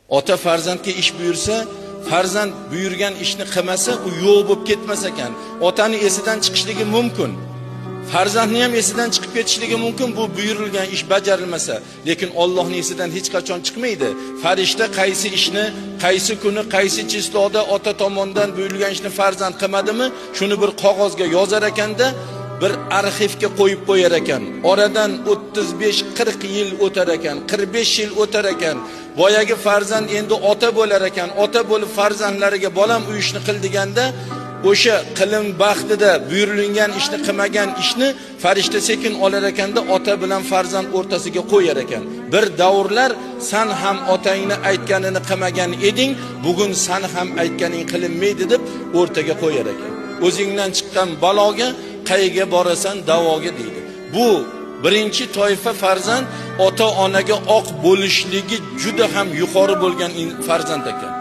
Ota farzandga ish buyursa, farzand buyurgan ishni qilmasa, u yo'q bo'lib ketmas ekan. Otani esidan chiqishligi mumkin. Farzandni ham esidan chiqib ketishligi mumkin bu buyurilgan ish bajarilmasa, lekin Allohning esidan hech qachon chiqmaydi. Farishta qaysi ishni, qaysi kuni, qaysi число da ota tomonidan buyurilgan ishni farzand qilmadimi, shuni bir qog'ozga yozar ekanda, bir arxivga qo'yib qo'yar ekan. Oradan 35-40 yil o'tar ekan, 45 yil o'tar ekan. Boyagi farzand endi ota bo'lar ekan. Ota bo'lib farzandlariga bolam u ishni qil deganda, o'sha qilim baxtida buyurilgan ishni qilmagan ishni farishta sekin olar ekanda, ota bilan farzand o'rtasiga qo'yar ekan. Bir davrlar san ham otangni aytganini qilmagan eding, bugun san ham aytganing qilinmaydi deb o'rtaga qo'yar ekan. O'zingdan chiqqan baloga qayga borasan davoga deydi. Bu birinchi toifa farzand ota onaga oq bo'lishligi juda ham yuqori bo'lgan farzand ekan.